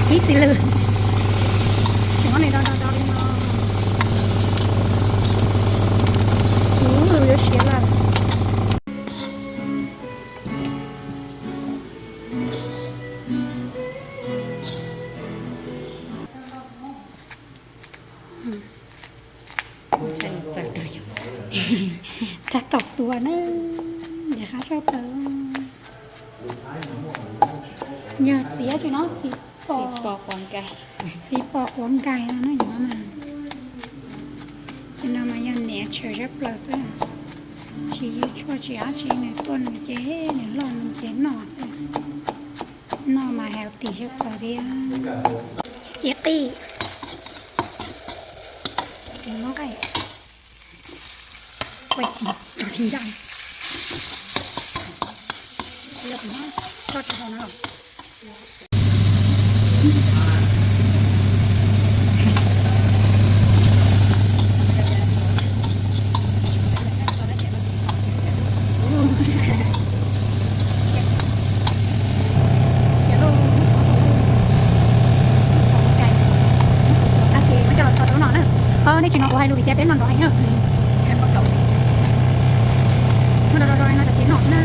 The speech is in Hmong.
Ib txhis lwm, cov nws do do do li no, ub, yuav siav lawm. Tab tom tuav na, nws qab tshaj plaws. Yog txiv tsi no, txiv pos, txiv pos quav nkais no na yom mas. Cov no mas yog niam tshaw tshaj plaws xwb, tsis yog tshuaj tsis dab tsi, nws tuaj nws ces nws loj nws ces noj xwb. Noj mas healthy tshaj plaws thiab. Ci qij, muab nqaij, ua tsis ncaj, tso tsis tau no los. Tab sis muab coj los tso rau no na. Ho nej tsis no kuv hais lus vim tias peb noj nrov heev na. Muab rau rau no cov txiv noj na.